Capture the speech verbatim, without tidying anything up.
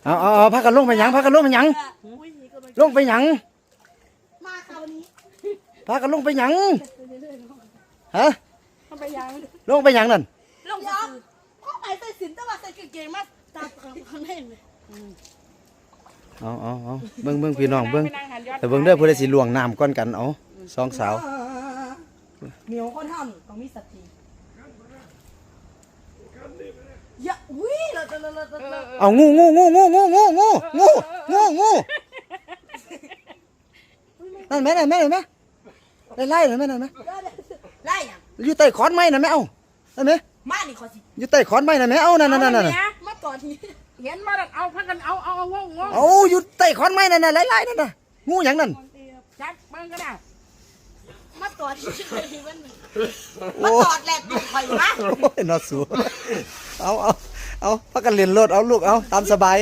เอาเอาเอาพากันลงไปหยังพากันลงไปหยังลงไปหยัง มาคราวนี้ พากันลงไปหยังฮะ มันไปยัง ลงไปหยังนั่น ลงเดี๋ยวข้อหมายใส่สินแต่ว่าใส่กางเกงมาตามข้างในเลย เอาเอาเอาเบิ่งเบิ่งพี่น้องเบิ่งแต่เบิ่งเด้อผู้ใดสิล่วงน้ำก่อนกันเอาสองสาว เหนียวคนห้ามต้องมีสติอย่าอุ้ยเราจะเราเราเรา เอางูงูงูงูงูงูงูงูงูงูนั่นแม่นั่นแม่นั่นแม่ไล่ไล่นั่นแม่นั่นแม่ ไล่อย่าง อยู่ใต้ขอนไม้นั่นแม่เอ้านั่นแม่ มานี่ขอสิ อยู่ใต้ขอนไม้นั่นแม่เอ้านั่นนั่นนั่นนั่น มาต่อที เห็นมาแล้วเอาพักกันเอาเอาเอางงงง เอาอยู่ใต้ขอนไม้นั่นน่ะไล่ไล่นั่นน่ะงูหยังนั่น จับเบิ่งก็ได้ มาต่อทีมันมาต่อแหลกดูข่อยมา โอ้ยนอสูเอาเอาเอาพักกันเล่นโลดเอาลูกเอาตามสบาย